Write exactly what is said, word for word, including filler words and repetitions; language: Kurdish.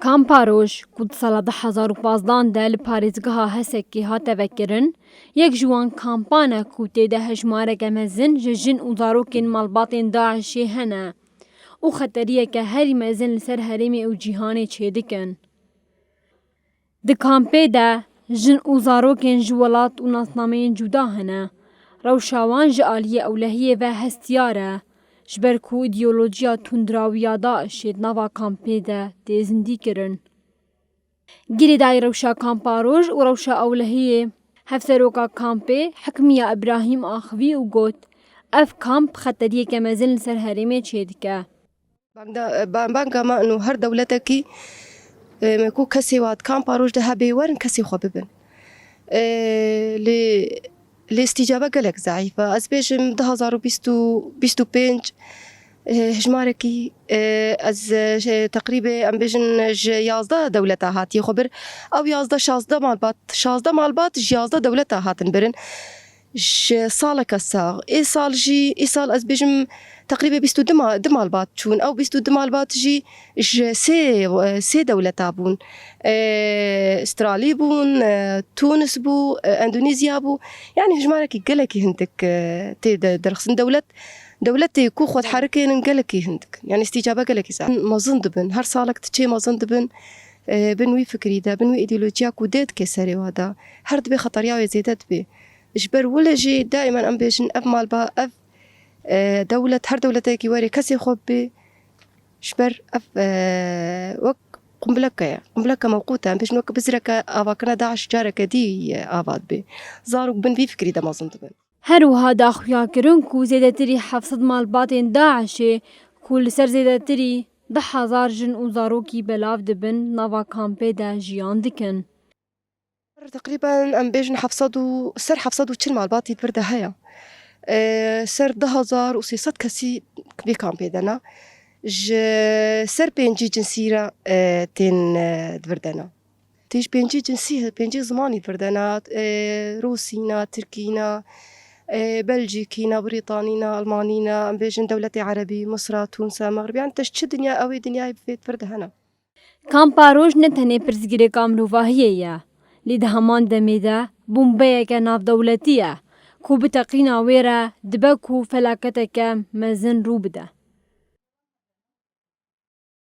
Kampa Roj, ku di sala du hezar û pazdan de li parêzgeha Hesekê hate vekirin, yek ji wan kampan e ku tê de hejmareke mezin ji jin û zarokên malbatên DAIŞê hene û xeteriyeke herî mezin li ser herêmê û cîhanê çêdikin. Di kampê de jin û zarokên ji welat û nasnameyên cuda hene. Rewşa wan ji aliyê ewlehiyê ve hestiyar e, ji ber ku îdeolojiya tundrawî ya DAIŞê di nava kampê de tê zindîkirin. Girêdayî rewşa Kampa Roj û rewşa ewlehiyê, hevseroka kampê Hikmiya Îbrahîm axivî û got, Ev kamp xeteriyeke mezin li ser herêmê çêdike. Banga, ba-, banga me ino her dewletekî, e, me ku kesê wa di Kampa Roj de hebe werin kesê xwe bibin. E, lê, lê îstîcabe gelek zeîf e. Ez bêjim du hezar û bîst û, bîst û pênc, e, hejmarekî, e, ez, e, teqrîbê em bêjin ji yazdeh dewleta hatiye xwe bir. Ew yazdeh, şazdeh malbat, şazdeh malbat ji yazdeh dewleta hatin birin. Ji saleke sax. Ê sal jî, ê sal ez bêjim teqrîbê bîst û du ma-, du malbat çûn. Ew bîst û du malbat jî ji sê, sê dewleta bûn. E, Australî bûn, e, Tunis bû, e, Endonezya bû. Yanî hejmarekî gelekî hindik, e, tê de derxistin. Dewlet, dewletê ku xwe diherikênin gelekî hindik. Yanî îstîcabe gelekî zaf. Mezin dibin. Her salek diçê mezin dibin. E, bin wî fikrî de, bin wî îdeolojiya ku dê dike serê wa de. Her dibê xeteriya wê zêde dibê. Ji ber wile jî daîman em bêjin ev malba, ev, e, dewlet, her dewletekî were kesê xwe bibê, ji ber ev, e, wek qumbileke ye. Qumbileke mewqût e. Em bêjin wek bizreke avakirina DAIŞ careke dî, e, ava dibê. Zarok bin vî fikrî de mezin dibin. Her wiha da xuyakirin ku zêdetirî heft sed malbatên DAIŞê ku li ser zêdetirî du hezar jin û zarokî belav dibin, nava kampê de jiyan dikin. Teqrîben em bêjin heft sed û, ser heft sed û çil malbatî di vir de heye. E, ser du hezar û sê sed kesî vê kampê de ne. Ji ser pêncî cinsî re, e, tên, e, di vir de ne. Tê ji pêncî cinsî, pêncî zimanî di vir de ne. E, Rûsî ne, Tirkî ne, e, Belcîkî ne, Brîtanî ne, Almanî ne, em bêjin dewletê Erebî, Misra, Tunsa, Mexribî, yanî te ji çi dinya, ew ê dinyayê bivê di vir de hene. Kampa Roj ne tenê pirsgirêka mirovahiyê ye, lê di heman demê de bombeyeke navdewletî ye, ku bi teqîna wê re dibe ku felaketeke mezin rû bide.